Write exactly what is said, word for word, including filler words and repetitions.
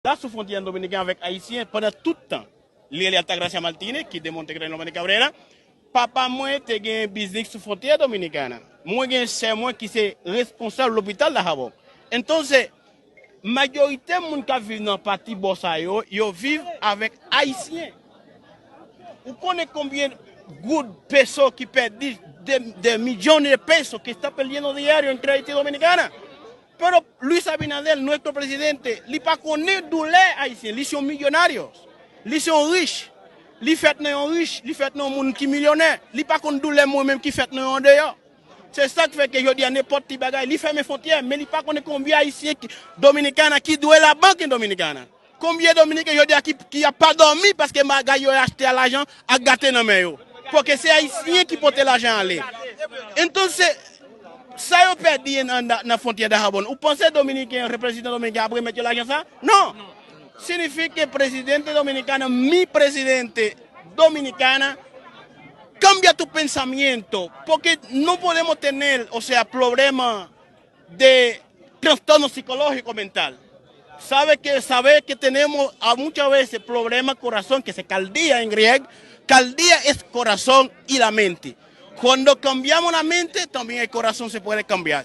la sou fwontyè dominiken avèk ayisyen pandan tout tan. Li rele Altagracia Martinez, ki demontre ke Dominica Cabrera. Papa mwen te gen biznis sou fwontyè Dominikana. Mwen gen sè mwen ki se responsab lopital Dajabón. Entonces, majorite moun k ap viv nan pati bò sa yo, yo viv avèk ayisyen. Ou konnen konbyen goud, peso ki pèdi, de, de millones de pesos que está perdiendo diario entre Haití y Dominicana? Pero Luis Abinader, nuestro presidente, li pa konnen doulè ayisyen. Li se yon milyonaryo. Li se yon rich. Li fèt nan yon rich. Li fèt nan yon moun ki milyonè. Li pa konn doulè mwen menm ki fèt nan yon andeyò. Se sa k fè ke jodi a nenpòt ti bagay, li fèmen fwontyè, men li pa konnen konbyen ayisyen ki, Dominikana ki dwe labank Dominikana. Konbyen dominiken jodi a ki, ki ap pa dòmi paske bagay yo achte a lajan ak gate nan men yo. Paske se ayisyen ki pote lajan ale. Entonces, sa yo pèdi nan, nan, nan fwontyè Dajabón, ou panse dominiken, reprezentan dominiken ap remèt yo lajan sa? Non. Significa que presidente dominicano, mi presidente dominicana, cambia tu pensamiento, porque no podemos tener, o sea, problema de trastorno psicológico mental. Sabe que, sabe que tenemos a muchas veces problema corazón, que se cardía en griego, cardía es corazón y la mente. Cuando cambiamos la mente, también el corazón se puede cambiar.